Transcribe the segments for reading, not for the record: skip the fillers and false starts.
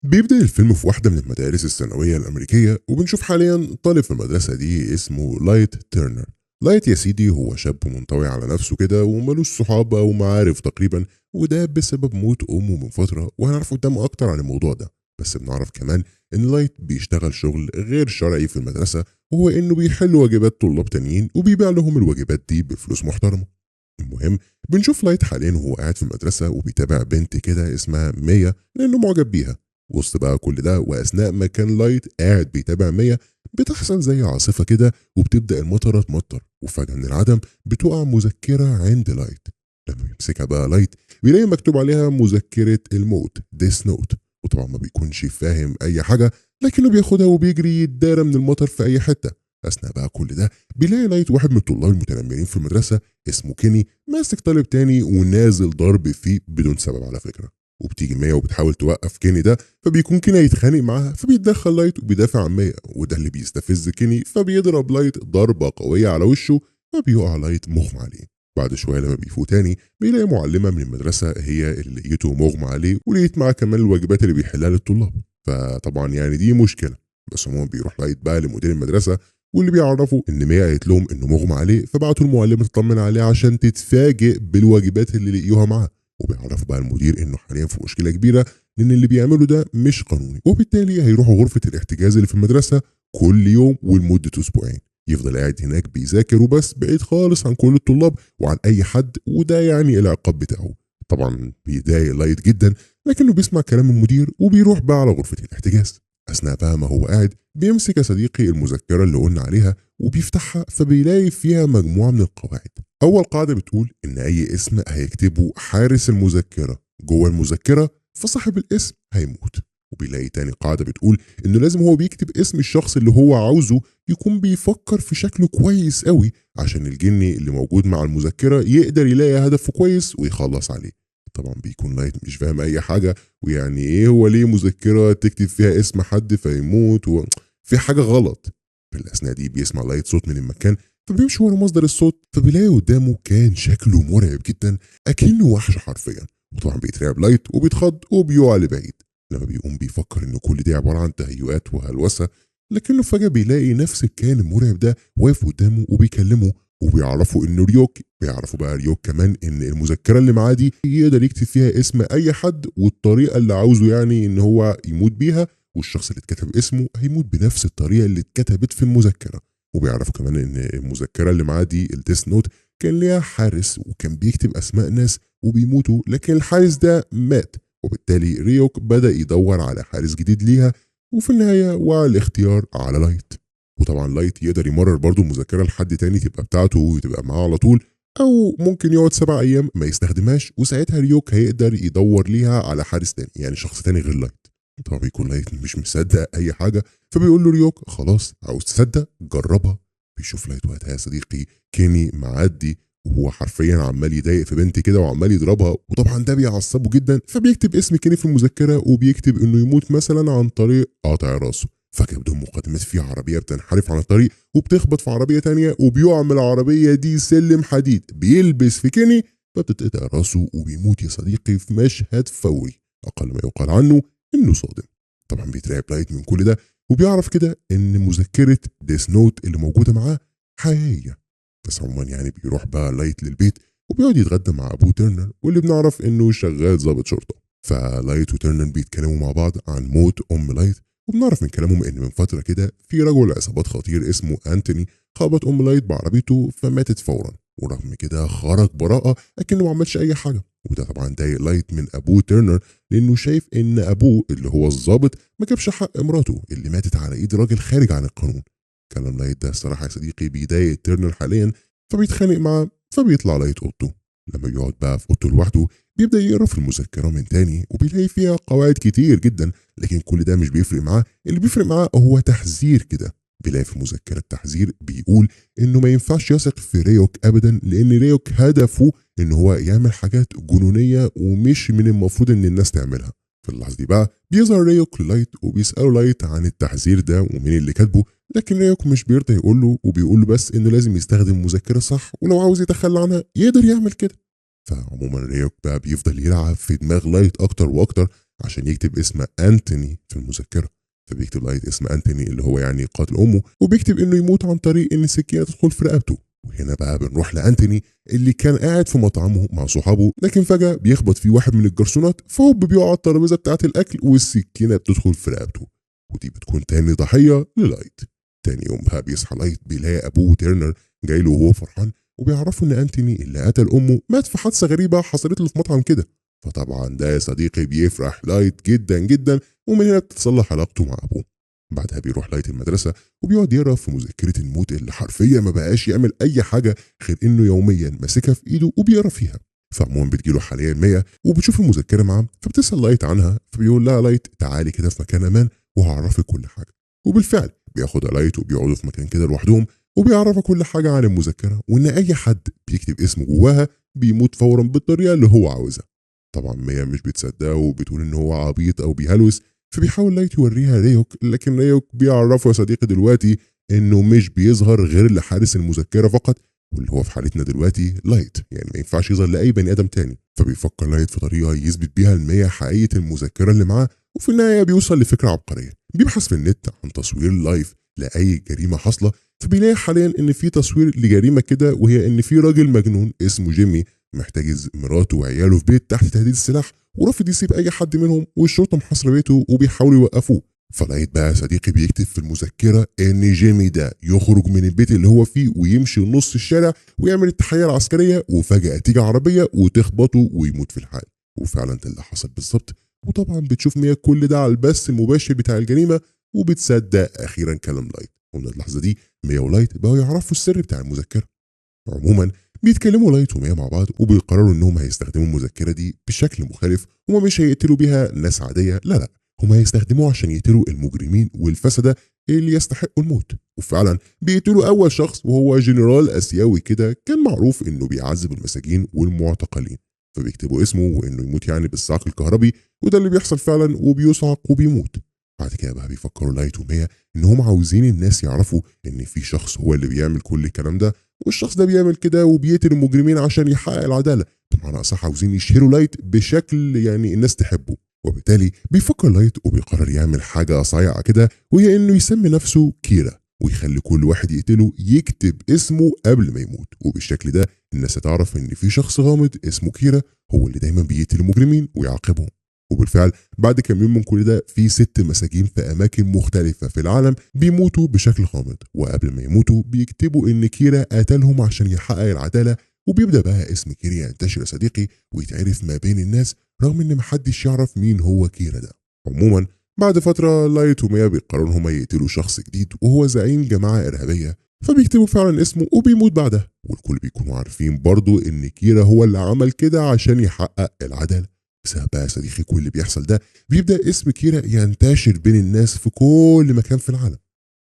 بيبدأ الفيلم في واحدة من المدارس الثانوية الأمريكية، وبنشوف حاليا طالب في المدرسة دي اسمه لايت تيرنر. لايت يا سيدي هو شاب منطوي على نفسه كده ومالوش صحاب أو معارف تقريبا، وده بسبب موت أمه من فترة، وهنعرف قدام أكتر عن الموضوع ده. بس بنعرف كمان إن لايت بيشتغل شغل غير شرعي في المدرسة، وهو إنه بيحل واجبات طلاب تانيين وبيبيع لهم الواجبات دي بفلوس محترمة. المهم بنشوف لايت حاليا وهو قاعد في المدرسة وبيتابع بنت كده اسمها ميا لأنه معجب بيها. وسط بقى كل ده وأثناء ما كان لايت قاعد بيتابع ميا، بتحصل زي عاصفة كده وبتبدأ المطرة تمطر، وفجأة من العدم بتقع مذكرة عند لايت. لما بيمسكها بقى لايت بيلاقي مكتوب عليها مذكرة الموت، Death Note، وطبعا ما بيكونش فاهم أي حاجة، لكنه بياخدها وبيجري يتدارى من المطر في أي حتة. أثناء بقى كل ده بيلاقي لايت واحد من الطلاب المتنمرين في المدرسة اسمه كيني ماسك طالب تاني ونازل ضرب فيه بدون سبب على فكرة. وبتيجي ميا وبتحاول توقف كيني ده، فبيكون كيني هيتخانق معاها، فبيتدخل لايت وبيدافع عن ميا، وده اللي بيستفز كيني فبيضرب لايت ضربة قوية على وشه، فبيقع لايت مغمى عليه. بعد شوية لما بيفوق تاني بيلاقي معلمة من المدرسة هي اللي لقيته مغمى عليه، ولقيت معاه كمان الواجبات اللي بيحلها للطلاب، فطبعا يعني دي مشكلة. بس عموما بيروح لايت بقى لمدير المدرسة واللي بيعرفوا ان ميا قالت لهم انه مغمى عليه، فبعتوا المعلمة تطمن عليه عشان تتفاجئ بالواجبات اللي لقيوها معاه. وبيعرفوا بقى المدير انه حاليا في مشكلة كبيرة لان اللي بيعمله ده مش قانوني، وبالتالي هيروحوا غرفة الاحتجاز اللي في المدرسة كل يوم ولمده اسبوعين، يفضل قاعد هناك بيذاكر وبس، بعيد خالص عن كل الطلاب وعن اي حد، وده يعني العقاب بتاعه. طبعا بيضايق لايت جدا، لكنه بيسمع كلام المدير وبيروح بقى على غرفة الاحتجاز. اثناء بقى ما هو قاعد بيمسك يا صديقي المذكرة اللي قلنا عليها وبيفتحها، فبيلاقي فيها مجموعة من القواعد. اول قاعدة بتقول ان اي اسم هيكتبه حارس المذكرة جوه المذكرة فصاحب الاسم هيموت. وبيلاقي تاني قاعدة بتقول انه لازم هو بيكتب اسم الشخص اللي هو عاوزه يكون بيفكر في شكله كويس قوي عشان الجني اللي موجود مع المذكرة يقدر يلاقي هدفه كويس ويخلص عليه. طبعا بيكون لايت مش فاهم اي حاجة، ويعني ايه هو ليه مذكره تكتب فيها اسم حد فيموت في حاجة غلط. في الاثناء دي بيسمع لايت صوت من المكان، فبيمشي ورا مصدر الصوت، فبيلاقي قدامه كان شكله مرعب جدا اكنه وحش حرفيا. وطبعا بيترعب لايت وبيتخض وبيقع لبعيد. لما بيقوم بيفكر ان كل دي عبارة عن تهيؤات وهلوسه، لكنه فجاة بيلاقي نفس الكائن المرعب ده واقف قدامه وبيكلمه، وبيعرفوا انه ريوك. بيعرفوا بقى ريوك كمان ان المذكرة اللي معاه دي يقدر يكتب فيها اسم اي حد والطريقة اللي عاوزه يعني ان هو يموت بيها، والشخص اللي اتكتب اسمه هيموت بنفس الطريقة اللي اتكتبت في المذكرة. وبيعرفوا كمان ان المذكرة اللي معاه دي ال Death Note كان ليها حارس وكان بيكتب اسماء ناس وبيموتوا، لكن الحارس ده مات، وبالتالي ريوك بدا يدور على حارس جديد ليها، وفي النهاية وقع الاختيار على لايت. وطبعا لايت يقدر يمرر برضه المذكرة لحد تاني تبقى بتاعته وتبقى معاه على طول، او ممكن يقعد 7 ايام ما يستخدمهاش، وساعتها ريوك هيقدر يدور ليها على حارس تاني، يعني شخص تاني غير لايت. طبعا بيكون لايت مش مصدق اي حاجة، فبيقول له ريوك خلاص عاوز تصدق جربها. بيشوف لايت وقتها يا صديقي كيني معدي وهو حرفيا عمال يضايق في بنت كده وعمال يضربها، وطبعا ده بيعصبه جدا، فبيكتب اسم كيني في المذكرة وبيكتب انه يموت مثلا عن طريق قطع راسه. فجأة بدون مقدمات في عربية بتنحرف عن الطريق وبتخبط في عربية تانية، وبيقع من العربية دي سلم حديد بيلبس في كيني، فبتتقطع راسه وبيموت يا صديقي في مشهد فوري أقل ما يقال عنه إنه صادم. طبعا بيترعب لايت من كل ده، وبيعرف كده إن مذكرة Death Note اللي موجودة معاه حقيقية. بس عموما يعني بيروح بقى لايت للبيت وبيقعد يتغدى مع أبوه تيرنر، واللي بنعرف إنه شغال ضابط شرطة. فلايت وتيرنر بيتكلموا مع بعض عن موت أم لايت، وبنعرف من كلامهم ان من فترة كده في رجل عصابات خطير اسمه انتوني خبط ام لايت بعربيته فماتت فورا، ورغم كده خرج براءه لكنه ما عملش اي حاجة. وده طبعا ضايق لايت من ابوه تيرنر، لانه شايف ان ابوه اللي هو الضابط ما جابش حق مراته اللي ماتت على ايد راجل خارج عن القانون. كلام لايت ده الصراحة يا صديقي بيضايق تيرنر حاليا، فبيتخانق معاه، فبيطلع لايت اوضته. لما بيقعد بقى في اوضته لوحده بيبدا يقرا في المذكرة من تاني، وبيلاقي فيها قواعد كتير جدا، لكن كل ده مش بيفرق معاه. اللي بيفرق معاه هو تحذير كده، بيلاقي في مذكره تحذير بيقول انه ما ينفعش يثق في ريوك ابدا، لان ريوك هدفه ان هو يعمل حاجات جنونيه ومش من المفروض ان الناس تعملها. في اللحظة دي بقى بيظهر ريوك للايت وبيساله لايت عن التحذير ده ومين اللي كاتبه، لكن ريوك مش بيرضى يقول له، وبيقول له بس انه لازم يستخدم مذكره صح، ولو عاوز يتخلى عنها يقدر يعمل كده. فعموما ريوك بقى بيفضل يلعب في دماغ لايت اكتر واكتر عشان يكتب اسم أنتوني في المذكرة. فبيكتب لايت اسم أنتوني اللي هو يعني قاتل أمه، وبيكتب إنه يموت عن طريق إن السكينة تدخل في رقبته. وهنا بقى بنروح لأنتوني اللي كان قاعد في مطعمه مع صحابه، لكن فجأة بيخبط فيه واحد من الجرسونات، فهوب بيقع على الترابيزة بتاعة الأكل والسكينة بتدخل في رقبته، ودي بتكون تاني ضحية للايت. تاني يوم بقى بيصحى لايت بيلاقي أبوه تيرنر جاي له وهو فرحان، وبيعرفوا إن أنتوني اللي قتل أمه مات في حادثة غريبة حصلت له في مطعم كده. فطبعا ده يا صديقي بيفرح لايت جدا جدا، ومن هنا بتتصلح علاقته مع أبوه. بعدها بيروح لايت المدرسة وبيقعد يقرا في مذكرة الموت اللي حرفيا ما بقاش يعمل أي حاجة غير إنه يوميا ماسكها في إيده وبيقرا فيها. فعموما بتجيله حاليا ميا وبتشوف المذكرة معاه، فبتسأل لايت عنها، فبيقول لها لايت تعالي كده في مكان أمان وهعرفك كل حاجة. وبالفعل بياخدها لايت وبيقعدوا في مكان كده لوحدهم، وبيعرفها كل حاجة عن المذكرة، وإن أي حد بيكتب اسمه جواها بيموت فورا بالطريقة اللي هو عاوزها. طبعا ميا مش بتصدقه وبتقول إن هو عبيط أو بيهلوس، فبيحاول لايت يوريها ريوك، لكن ريوك بيعرفه يا صديقي دلوقتي انه مش بيظهر غير لحارس المذكرة فقط، واللي هو في حالتنا دلوقتي لايت، يعني ما ينفعش يظهر لاي بني ادم تاني. فبيفكر لايت في طريقه يثبت بيها المية حقيقة المذكرة اللي معاه، وفي النهاية بيوصل لفكرة عبقرية. بيبحث في النت عن تصوير live لاي جريمة حاصله، فبيلاقي حاليا ان في تصوير لجريمة كده، وهي ان في راجل مجنون اسمه جيمي محتجز مراته وعياله في بيت تحت تهديد السلاح، ورافض يسيب اي حد منهم، والشرطة محاصرة بيته وبيحاولوا يوقفوه. فلايت بقى يا صديقي بيكتب في المذكرة ان جيمي ده يخرج من البيت اللي هو فيه ويمشي نص الشارع ويعمل التحية العسكرية، وفجاة تيجي عربية وتخبطه ويموت في الحال. وفعلا ده اللي حصل بالظبط. وطبعا بتشوف ميا كل ده على البث المباشر بتاع الجريمة، وبتصدق اخيرا كلام لايت. ومن اللحظة دي ميا ولايت بقوا يعرفوا السر بتاع المذكرة. عموما بيتكلموا لايت وميا مع بعض، وبيقرروا انهم هيستخدموا المذكرة دي بشكل مختلف، وما مش هيقتلوا بيها ناس عادية، لا لا، هم هيستخدموها عشان يقتلوا المجرمين والفسده اللي يستحقوا الموت. وفعلا بيقتلوا اول شخص، وهو جنرال اسيوي كده كان معروف انه بيعذب المساجين والمعتقلين، فبيكتبوا اسمه وانه يموت يعني بالصعق الكهربي، وده اللي بيحصل فعلا، وبيصعق وبيموت. بعد كده بقى بيفكروا لايت وميا انهم عاوزين الناس يعرفوا ان في شخص هو اللي بيعمل كل الكلام ده، والشخص ده بيعمل كده وبيقتل المجرمين عشان يحقق العدالة. بمعنى اصح عاوزين يشهروا لايت بشكل يعني الناس تحبه. وبالتالي بيفكر لايت وبيقرر يعمل حاجة صايعه كده، وهي انه يسمي نفسه كيرا، ويخلي كل واحد يقتله يكتب اسمه قبل ما يموت، وبالشكل ده الناس هتعرف ان في شخص غامض اسمه كيرا هو اللي دايما بيقتل المجرمين ويعاقبهم. وبالفعل بعد كام يوم من كل ده في 6 مساجين في اماكن مختلفة في العالم بيموتوا بشكل غامض، وقبل ما يموتوا بيكتبوا ان كيرا قتلهم عشان يحقق العدالة. وبيبدا بقى اسم كيرا ينتشر يا صديقي ويتعرف ما بين الناس، رغم ان محدش يعرف مين هو كيرا ده. عموما بعد فترة لايت وميا بيقرروا هما يقتلوا شخص جديد وهو زعيم جماعة ارهابية، فبيكتبوا فعلا اسمه وبيموت بعدها، والكل بيكونوا عارفين برضو ان كيرا هو اللي عمل كده عشان يحقق العدالة. بسبب بقى يا صديقي كل اللي بيحصل ده بيبدا اسم كيرا ينتشر بين الناس في كل مكان في العالم.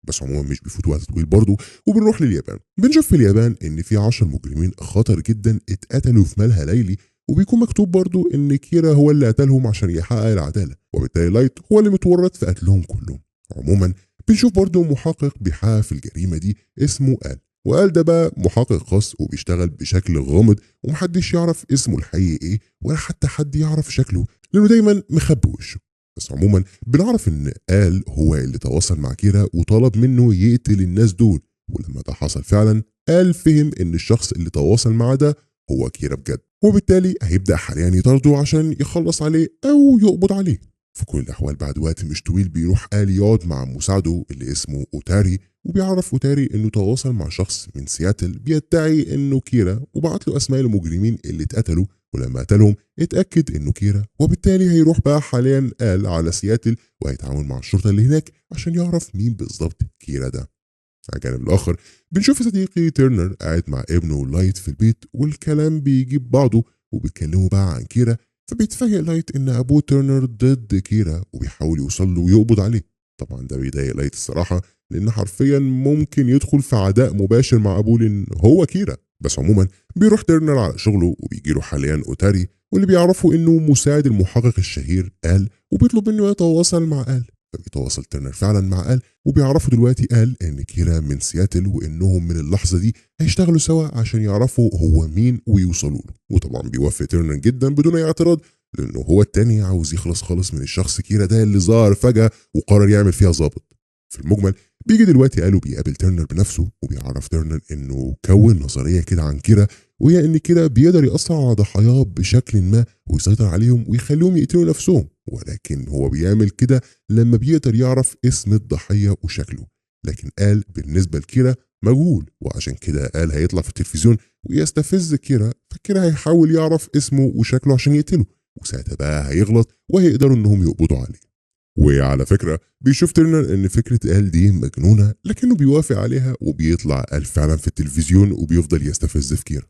بس عموما مش بيفوت وقت طويل برضه، وبنروح لليابان. بنشوف في اليابان ان في 10 مجرمين خطر جدا اتقتلوا في ملهى ليلي، وبيكون مكتوب برضه ان كيرا هو اللي قتلهم عشان يحقق العدالة، وبالتالي لايت هو اللي متورط في قتلهم كلهم. عموما بنشوف برضه محقق بيحقق في الجريمة دي اسمه آل، وقال ده بقى محقق خاص وبيشتغل بشكل غامض ومحدش يعرف اسمه الحقيقي ايه ولا حتى حد يعرف شكله لانه دايما مخبي وشه. بس عموما بنعرف ان آل هو اللي تواصل مع كيرا وطلب منه يقتل الناس دول، ولما ده حصل فعلا آل فهم ان الشخص اللي تواصل معاه ده هو كيرا بجد، وبالتالي هيبدأ حاليا يطارده عشان يخلص عليه او يقبض عليه. في كل الاحوال بعد وقت مش طويل بيروح آل يقعد مع مساعدة اللي اسمه اوتاري، وبيعرف اوتاري انه تواصل مع شخص من سياتل بيدعي انه كيرا، وبعت له اسماء المجرمين اللي اتقتلوا، ولما قتلهم اتاكد انه كيرا، وبالتالي هيروح بقى حاليا آل على سياتل وهيتعاون مع الشرطة اللي هناك عشان يعرف مين بالظبط كيرا ده. على الجانب الاخر بنشوف صديقي تيرنر قاعد مع ابنه لايت في البيت، والكلام بيجيب بعضه وبيتكلموا بقى عن كيرا، فبيتفاجئ لايت ان ابوه تيرنر ضد كيرا وبيحاول يوصل له ويقبض عليه. طبعا ده بيضايق لايت الصراحة، لان حرفيا ممكن يدخل في عداء مباشر مع ابوه لان هو كيرا. بس عموما بيروح تيرنر على شغله وبيجيله حاليا اوتاري، واللي بيعرفه انه مساعد المحقق الشهير آل، وبيطلب منه يتواصل مع آل. فبيتواصل تيرنر فعلا مع آل، وبيعرفوا دلوقتي آل ان كيرا من سياتل وانهم من اللحظة دي هيشتغلوا سوا عشان يعرفوا هو مين ويوصلوا له. وطبعا بيوافق تيرنر جدا بدون اي اعتراض، لانه هو التاني عاوز يخلص خالص من الشخص كيرا ده اللي ظهر فجاة وقرر يعمل فيها ظابط. في المجمل بيجي دلوقتي آل وبيقابل تيرنر بنفسه، وبيعرف تيرنر انه كون نظرية كده عن كيرا، وهي ان كيرا بيقدر يأثر على ضحاياه بشكل ما ويسيطر عليهم ويخليهم يقتلوا نفسهم، ولكن هو بيعمل كده لما بيقدر يعرف اسم الضحية وشكله. لكن آل بالنسبة لكيرا مجهول، وعشان كده آل هيطلع في التلفزيون ويستفز كيرا، فكيرا هيحاول يعرف اسمه وشكله عشان يقتله، وساعتها بقى هيغلط وهيقدروا انهم يقبضوا عليه. وعلى فكرة بيشوف تيرنر ان فكرة آل دي مجنونة، لكنه بيوافق عليها وبيطلع آل فعلا في التلفزيون وبيفضل يستفز في كيرا.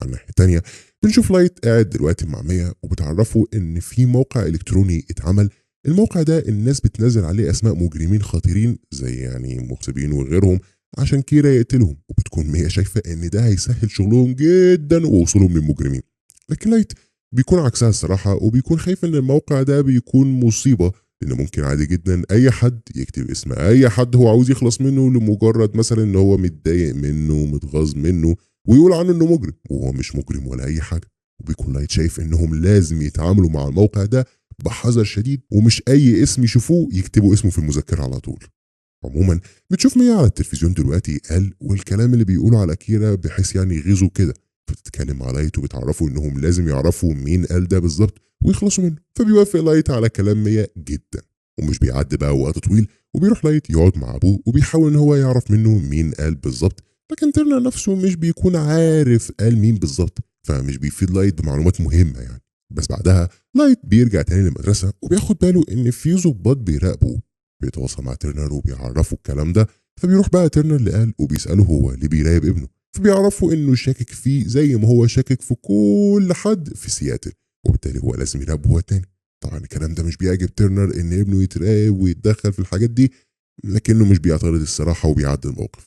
على الناحية التانية بنشوف لايت قاعد دلوقتي مع ميا، وبتعرفوا ان في موقع الكتروني اتعمل. الموقع ده الناس بتنزل عليه اسماء مجرمين خطيرين زي يعني مغتصبين وغيرهم عشان كيرا يقتلهم، وبتكون ميا شايفة ان ده هيسهل شغلهم جدا ووصولهم للمجرمين. لكن لايت بيكون عكسها الصراحة، وبيكون خايف ان الموقع ده بيكون مصيبة، لان ممكن عادي جدا اي حد يكتب اسم اي حد هو عاوز يخلص منه لمجرد مثلا ان هو متضايق منه متغاظ منه ويقول عنه انه مجرم وهو مش مجرم ولا اي حاجة. وبيكون لايت شايف انهم لازم يتعاملوا مع الموقع ده بحذر شديد، ومش اي اسم يشوفوه يكتبوا اسمه في المذكرة على طول. عموما بتشوف ميا على التلفزيون دلوقتي آل والكلام اللي بيقوله على كيرا بحيث يعني يغيظوا كده، فبتتكلم مع لايت وبتعرفوا انهم لازم يعرفوا مين آل ده بالظبط ويخلصوا منه. فبيوافق لايت على كلام ميا جدا، ومش بيعدي بقى وقت طويل وبيروح لايت يقعد مع ابوه وبيحاول ان هو يعرف منه مين آل بالظبط، لكن تيرنر نفسه مش بيكون عارف آل مين بالظبط، فمش بيفيد لايت بمعلومات مهمة يعني. بس بعدها لايت بيرجع تاني للمدرسة وبياخد باله ان في ظباط بيراقبوه، بيتواصل مع تيرنر وبيعرفه الكلام ده. فبيروح بقى تيرنر لآل وبيساله هو ليه بيراقب ابنه، فبيعرفوا انه شاكك فيه زي ما هو شاكك في كل حد في سياتل، وبالتالي هو لازم يراقبه هو التاني. طبعا الكلام ده مش بيعجب تيرنر ان ابنه يتراقب ويتدخل في الحاجات دي، لكنه مش بيعترض الصراحة وبيعدي الموقف.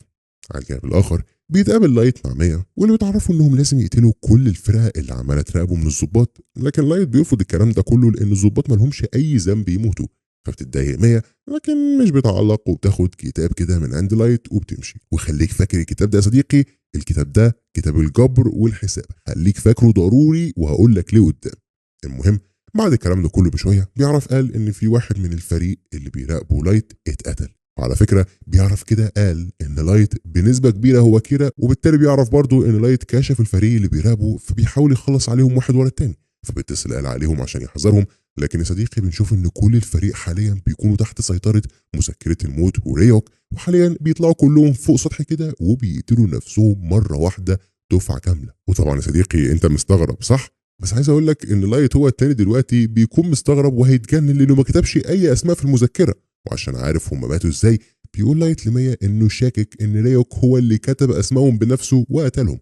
على الجانب الاخر بيتقابل لايت مع ميا، واللي بيتعرفوا انهم لازم يقتلوا كل الفرقة اللي عماله تراقبه من الظباط، لكن لايت بيرفض الكلام ده كله لان الظباط مالهمش اي ذنب يموتوا. فبتتضايق ميا لكن مش بتعلق، وبتاخد كتاب كده من عند لايت وبتمشي. وخليك فاكر الكتاب ده يا صديقي، الكتاب ده كتاب الجبر والحساب، خليك فاكره ضروري وهقول لك ليه قدام. المهم بعد الكلام ده كله بشوية بيعرف آل ان في واحد من الفريق اللي بيراقبه لايت اتقتل. وعلى فكرة بيعرف كده آل ان لايت بنسبة كبيرة هو كيرا، وبالتالي بيعرف برضه ان لايت كشف الفريق اللي بيراقبه، فبيحاول يخلص عليهم واحد ورا التاني. فبيتصل آل عليهم عشان يحذرهم، لكن يا صديقي بنشوف ان كل الفريق حاليا بيكونوا تحت سيطرة مسكره الموت وريوك، وحاليا بيطلعوا كلهم فوق سطح كده وبيقتلوا نفسهم مرة واحدة دفعه كاملة. وطبعا يا صديقي انت مستغرب صح؟ بس عايز اقول لك ان لايت هو التاني دلوقتي بيكون مستغرب وهيتجنن لانه ما كتبش اي اسماء في المذكرة، وعشان عارف هم ماتوا ازاي بيقول لايت لميا انه شاكك ان ريوك هو اللي كتب اسمائهم بنفسه وقتلهم.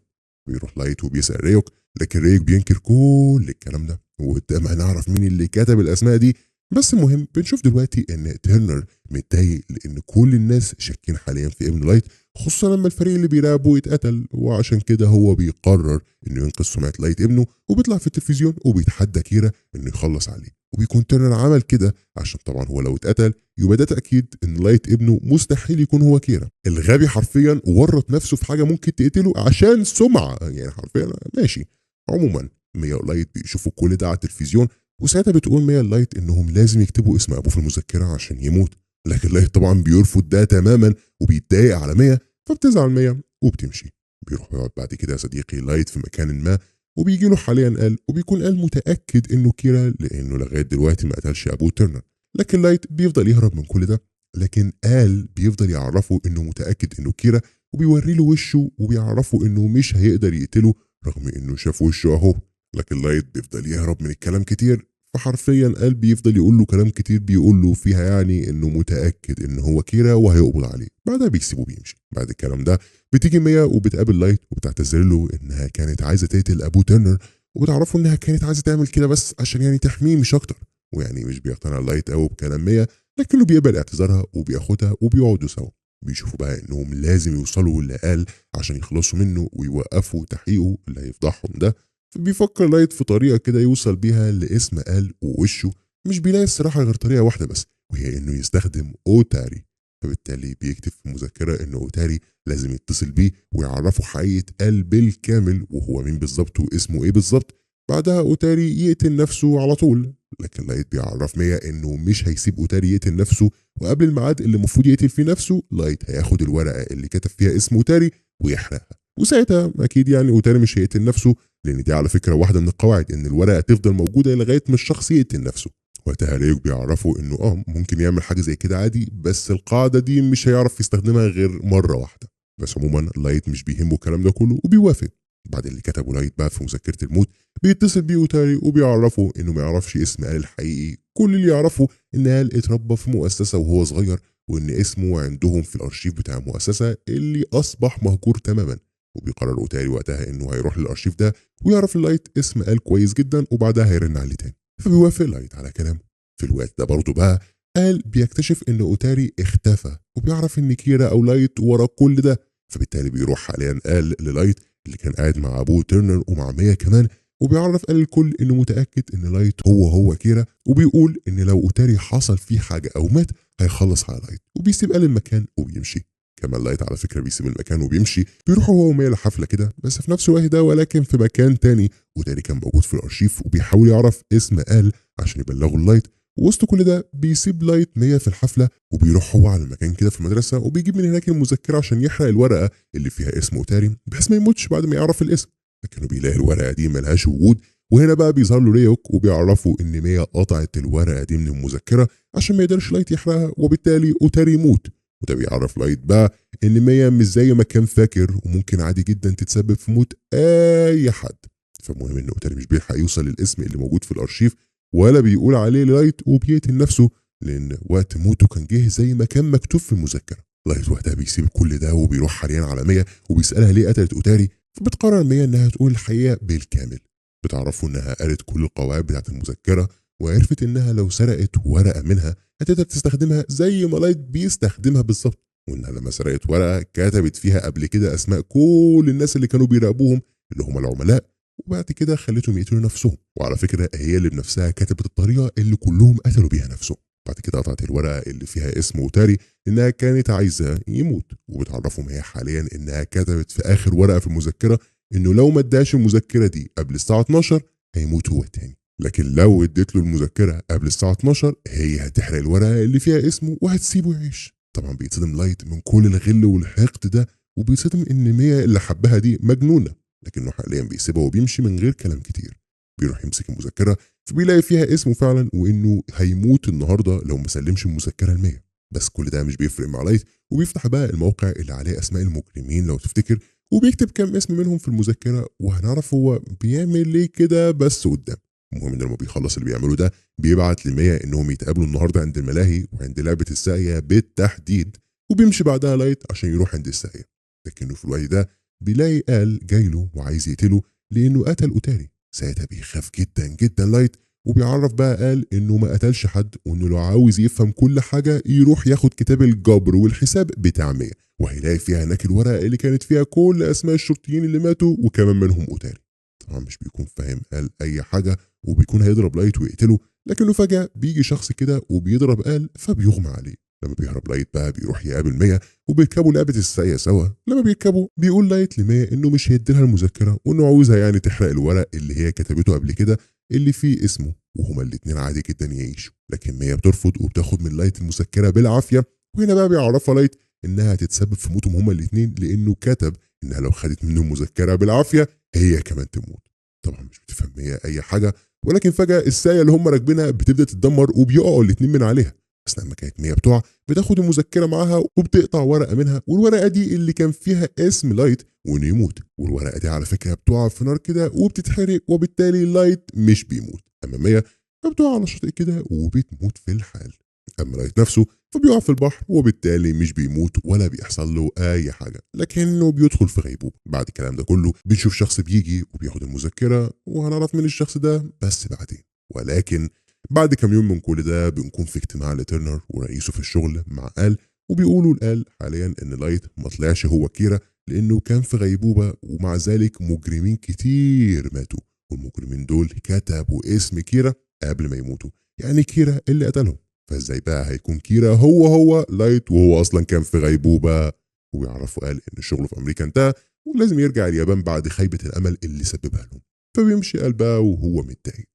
بيروح لايت وبيسال ريوك، لكن ريوك بينكر كل الكلام ده، وقدام هنعرف مين اللي كتب الاسماء دي. بس المهم بنشوف دلوقتي ان تيرنر متضايق لان كل الناس شاكين حاليا في ابن لايت، خصوصا لما الفريق اللي بيراقبه يتقتل، وعشان كده هو بيقرر انه ينقذ سمعه لايت ابنه، وبيطلع في التلفزيون وبيتحدى كيرا انه يخلص عليه. وبيكون تيرنر عمل كده عشان طبعا هو لو اتقتل يبقى ده تاكيد ان لايت ابنه مستحيل يكون هو كيرا. الغبي حرفيا ورط نفسه في حاجة ممكن تقتله عشان سمعه، يعني حرفيا ماشي. عموما ميا ولايت بيشوفوا كل ده على التلفزيون، وساعتها بتقول ميا لايت انهم لازم يكتبوا اسم ابوه في المذكرة عشان يموت، لكن لايت طبعا بيرفض ده تماما وبيتضايق على ميا، فبتزعل ميا وبتمشي. بيروح يقعد بعد كده يا صديقي لايت في مكان ما، وبيجي له حاليا آل، وبيكون آل متاكد انه كيرا لانه لغاية دلوقتي ما قتلش ابوه تيرنر، لكن لايت بيفضل يهرب من كل ده، لكن آل بيفضل يعرفه انه متاكد انه كيرا، وبيوري له وشه وبيعرفه انه مش هيقدر يقتله رغم انه شاف وشه اهو. لكن لايت بيفضل يهرب من الكلام كتير، فحرفيا آل بيفضل يقول له كلام كتير بيقول له فيها يعني انه متاكد انه هو كيرا وهيقبض عليه. بعدها بيسيبه بيمشي. بعد الكلام ده بتيجي ميا وبتقابل لايت وبتعتذر له انها كانت عايزه تقتل ابو تيرنر، وبتعرفه انها كانت عايزه تعمل كده بس عشان يعني تحميه مش اكتر. ويعني مش بيقتنع لايت قوي بكلام ميا، لكنه بيقبل اعتذارها وبياخدها وبيقعدوا سوا. بيشوفوا بقى انهم لازم يوصلوا لآل عشان يخلصوا منه ويوقفوا تحقيقه اللي هيفضحهم ده. فبيفكر لايت في طريقه كده يوصل بيها لاسم آل ووشه، مش بيلاقي الصراحة غير طريقه واحدة بس، وهي انه يستخدم اوتاري. فبالتالي بيكتب في مذكره ان اوتاري لازم يتصل بيه ويعرفه حقيقة آل بالكامل وهو مين بالظبط واسمه ايه بالظبط. بعدها اوتاري يقتل نفسه على طول، لكن لايت بيعرف ميا انه مش هيسيب اوتاري يقتل نفسه، وقبل الميعاد اللي المفروض يقتل فيه نفسه لايت هياخد الورقة اللي كتب فيها اسم اوتاري ويحرقها، وساعتها اكيد يعني اوتاري مش هيقتل نفسه، لان دي على فكرة واحدة من القواعد ان الورقة تفضل موجودة لغاية ما الشخص يقتل نفسه. وقتها ريوك بيعرفه انه ممكن يعمل حاجة زي كده عادي، بس القاعدة دي مش هيعرف يستخدمها غير مرة واحدة. بس عموما لايت مش بيهمه الكلام ده كله وبيوافق. بعد اللي كتبه لايت بقى في مذكره الموت بيتصل بيه اوتاري وبيعرفه انه ما يعرفش اسم آل الحقيقي، كل اللي يعرفه ان آل اتربى في مؤسسة وهو صغير، وان اسمه عندهم في الارشيف بتاع المؤسسة اللي اصبح مهجور تماما. وبيقرر اوتاري وقتها انه هيروح للارشيف ده ويعرف لايت اسم آل كويس جدا، وبعدها هيرن عليه تاني، فبيوافق لايت على كلامه. في الوقت ده برضه بقى آل بيكتشف ان اوتاري اختفى، وبيعرف ان كيرا او لايت ورا كل ده، فبالتالي بيروح حاليا آل للايت اللي كان قاعد مع ابوه تيرنر ومع ميا كمان، وبيعرف آل الكل انه متاكد ان لايت هو كيرا، وبيقول ان لو اوتاري حصل فيه حاجة او مات هيخلص على لايت، وبيسيب آل المكان وبيمشي. كمان لايت على فكرة بيسيب المكان وبيمشي، بيروح هو وميا لحفله كده بس في نفس الوقت ده ولكن في مكان تاني. اوتاري كان موجود في الارشيف وبيحاول يعرف اسم آل عشان يبلغه لايت، وسط كل ده بيسيب لايت ميا في الحفلة وبيروح هو على المكان كده في المدرسة، وبيجيب من هناك المذكرة عشان يحرق الورقة اللي فيها اسم اوتاري بحيث ما يموتش بعد ما يعرف الاسم، لكنه بيلاقي الورقة دي ملهاش وجود. وهنا بقى بيظهر له ريوك وبيعرفه ان ميا قطعت الورقة دي من المذكرة عشان ما يقدرش لايت يحرقها، وبالتالي اوتاري يموت. وده بيعرف لايت بقى ان ميا مش زي ما كان فاكر، وممكن عادي جدا تتسبب في موت اي حد. فالمهم ان اوتاري مش بيلحق يوصل للاسم اللي موجود في الارشيف ولا بيقول عليه لايت، وبيقتل نفسه لان وقت موته كان جه زي ما كان مكتوب في المذكرة. لايت وقتها بيسيب كل ده وبيروح حاليا على ميا وبيسالها ليه قتلت اوتاري، فبتقرر ميا انها تقول الحقيقة بالكامل. بتعرفه انها قالت كل القواعد بتاعت المذكرة، وعرفت انها لو سرقت ورقة منها هتقدر تستخدمها زي ما لايت بيستخدمها بالظبط، وانها لما سرقت ورقة كتبت فيها قبل كده اسماء كل الناس اللي كانوا بيراقبوهم اللي هم العملاء، وبعد كده خلتهم يقتلوا نفسهم. وعلى فكرة هي اللي بنفسها كتبت الطريقة اللي كلهم قتلوا بيها نفسهم. بعد كده قطعت الورقة اللي فيها اسم اوتاري انها كانت عايزه يموت، وبتعرفهم هي حاليا انها كتبت في اخر ورقة في المذكرة انه لو ما اداش المذكرة دي قبل الساعة 12 هيموت هو تاني، لكن لو اديت له المذكرة قبل الساعة 12 هي هتحرق الورقة اللي فيها اسمه وهتسيبه يعيش. طبعا بيتصدم لايت من كل الغل والحقد ده، وبيتصدم ان ميا اللي حبها دي مجنونة، لكنه حاليا بيسيبها وبيمشي من غير كلام كتير. بيروح يمسك المذكرة فبيلاقي فيها اسمه فعلا، وانه هيموت النهارده لو ما سلمش المذكرة لميا. بس كل ده مش بيفرق مع لايت، وبيفتح بقى الموقع اللي عليه اسماء المجرمين لو تفتكر، وبيكتب كام اسم منهم في المذكرة، وهنعرف هو بيعمل ليه كده بس قدام. المهم ان لما بيخلص اللي بيعمله ده بيبعت لميا انهم يتقابلوا النهارده عند الملاهي وعند لعبه الساقيه بالتحديد، وبيمشي بعدها لايت عشان يروح عند الساقيه، لكنه في الوقت ده بيلاقي آل جايله وعايز يقتله لانه قتل اوتاري. ساعتها بيخاف جدا جدا لايت، وبيعرف بقى آل انه ما قتلش حد، وانه لو عاوز يفهم كل حاجة يروح ياخد كتاب الجبر والحساب بتاع ميا، وهيلاقي فيها هناك الورقة اللي كانت فيها كل اسماء الشرطيين اللي ماتوا وكمان منهم اوتاري. طبعا مش بيكون فاهم آل اي حاجة، وبيكون هيضرب لايت ويقتله، لكنه فجاة بيجي شخص كده وبيضرب آل فبيغمى عليه. لما بيهرب لايت بقى بيروح يقابل ميا وبيركبوا لعبه الساقيه سوا. لما بيركبوا بيقول لايت لميا انه مش هيديلها المذكرة، وانه عاوزها يعني تحرق الورق اللي هي كتبته قبل كده اللي فيه اسمه، وهما الاتنين عادي جدا يعيشوا. لكن ميا بترفض وبتاخد من لايت المذكرة بالعافية، وهنا بقى بيعرفها لايت انها هتتسبب في موتهم هما الاتنين، لانه كتب انها لو خدت منه المذكرة بالعافية هي كمان تموت. طبعا مش بتفهم ميا اي حاجة، ولكن فجاة الساقيه اللي هما راكبينها بتبدا تتدمر وبيقعوا الاتنين من عليها. بس لما كانت ميا بتقع بتاخد المذكرة معاها وبتقطع ورقة منها، والورقة دي اللي كان فيها اسم لايت وانه يموت، والورقة دي على فكرة بتقع في نار كده وبتتحرق، وبالتالي لايت مش بيموت. اما ميا فبتقع على شاطئ كده وبتموت في الحال. اما لايت نفسه فبيقع في البحر وبالتالي مش بيموت ولا بيحصل له اي حاجة، لكنه بيدخل في غيبوبة. بعد الكلام ده كله بنشوف شخص بيجي وبياخد المذكرة، وهنعرف من الشخص ده بس بعدين. ولكن بعد كام يوم من كل ده بنكون في اجتماع لترنر ورئيسه في الشغل مع آل، وبيقولوا لآل حاليا ان لايت ما طلعش هو كيرا لانه كان في غيبوبة، ومع ذلك مجرمين كتير ماتوا، والمجرمين دول كتبوا اسم كيرا قبل ما يموتوا، يعني كيرا اللي قتلهم. فازاي بقى هيكون كيرا هو لايت وهو اصلا كان في غيبوبة؟ وبيعرفوا آل ان شغله في امريكا انتهى ولازم يرجع اليابان بعد خيبه الامل اللي سببها لهم. فبيمشي قلبها وهو متضايق.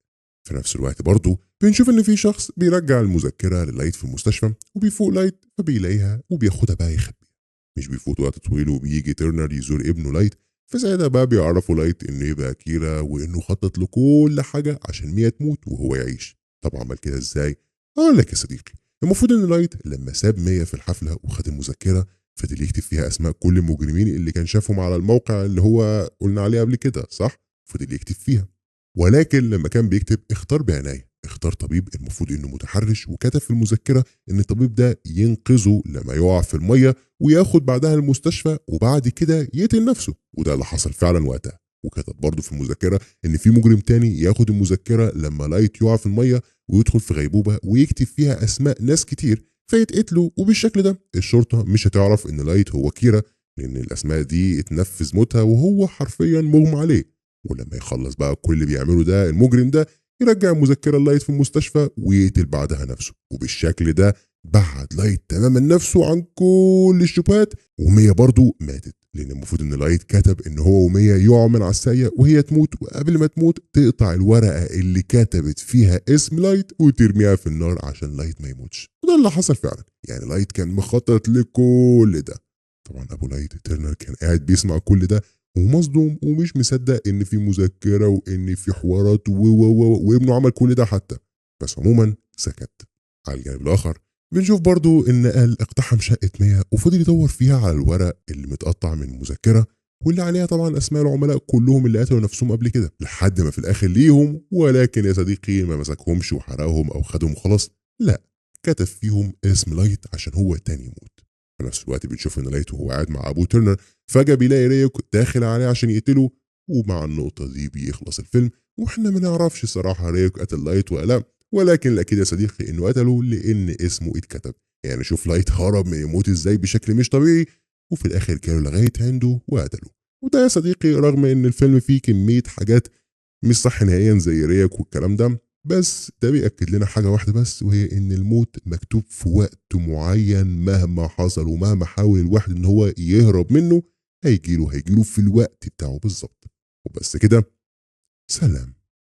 في نفس الوقت برضه بنشوف ان في شخص بيرجع المذكرة للايت في المستشفى، وبيفوق لايت فبيلاقيها وبياخدها بقى يخبيها. مش بيفوت وقت طويل وبيجي تيرنر يزور ابنه لايت، فساعتها بقى بيعرفوا لايت انه يبقى كيرا وانه خطط لكل حاجة عشان ميا تموت وهو يعيش. طب عمل كده ازاي؟ اقول لك يا صديقي، المفروض ان لايت لما ساب ميا في الحفلة وخد المذكرة فضل يكتب فيها اسماء كل المجرمين اللي كان شافهم على الموقع اللي هو قلنا عليه قبل كده، صح؟ فضل يكتب فيها، ولكن لما كان بيكتب اختار بعناية، اختار طبيب المفروض انه متحرش، وكتب في المذكرة ان الطبيب ده ينقذه لما يقع في المية وياخد بعدها المستشفى وبعد كده يقتل نفسه، وده اللي حصل فعلا وقتها. وكتب برضه في المذكرة ان في مجرم تاني ياخد المذكرة لما لايت يقع في المية ويدخل في غيبوبة ويكتب فيها اسماء ناس كتير فيتقتلوا، وبالشكل ده الشرطة مش هتعرف ان لايت هو كيرا لان الاسماء دي اتنفذ موتها وهو حرفيا مغمى عليه. ولما يخلص بقى كل اللي بيعمله ده المجرم ده يرجع المذكرة لايت في المستشفى ويقتل بعدها نفسه، وبالشكل ده بعد لايت تماما نفسه عن كل الشبهات. وميا برضو ماتت لان المفروض ان لايت كتب ان هو وميا يقعوا من على الساقية وهي تموت، وقبل ما تموت تقطع الورقة اللي كتبت فيها اسم لايت وترميها في النار عشان لايت ما يموتش، وده اللي حصل فعلا. يعني لايت كان مخطط لكل ده. طبعا ابو لايت تيرنر كان قاعد بيسمع كل ده ومصدوم ومش مصدق ان في مذكره وان في حوارات و و وابنه عمل كل ده حتى، بس عموما سكت. على الجانب الاخر بنشوف برضو ان آل اقتحم شقه ميا وفضل يدور فيها على الورق اللي متقطع من المذكرة واللي عليها طبعا اسماء العملاء كلهم اللي قتلوا نفسهم قبل كده، لحد ما في الاخر ليهم، ولكن يا صديقي ما مسكهمش وحرقهم او خدهم وخلاص، لا، كتب فيهم اسم لايت عشان هو تاني يموت. في نفس الوقت بنشوف ان لايت وهو قاعد مع ابو تيرنر فجأة بيلاقي ريوك داخل عليه عشان يقتله، ومع النقطة دي بيخلص الفيلم واحنا ما نعرفش الصراحة ريوك قتل لايت ولا لا، ولكن الأكيد يا صديقي انه قتله لان اسمه اتكتب. يعني شوف لايت هرب من الموت ازاي بشكل مش طبيعي، وفي الاخر جاله لغاية عنده وقتله. وده يا صديقي رغم ان الفيلم فيه كمية حاجات مش صح نهائيا زي ريوك والكلام ده، بس ده بيأكد لنا حاجة واحدة بس، وهي إن الموت مكتوب في وقت معين مهما حصل ومهما حاول الواحد إن هو يهرب منه هيجيله في الوقت بتاعه بالظبط. وبس كده، سلام.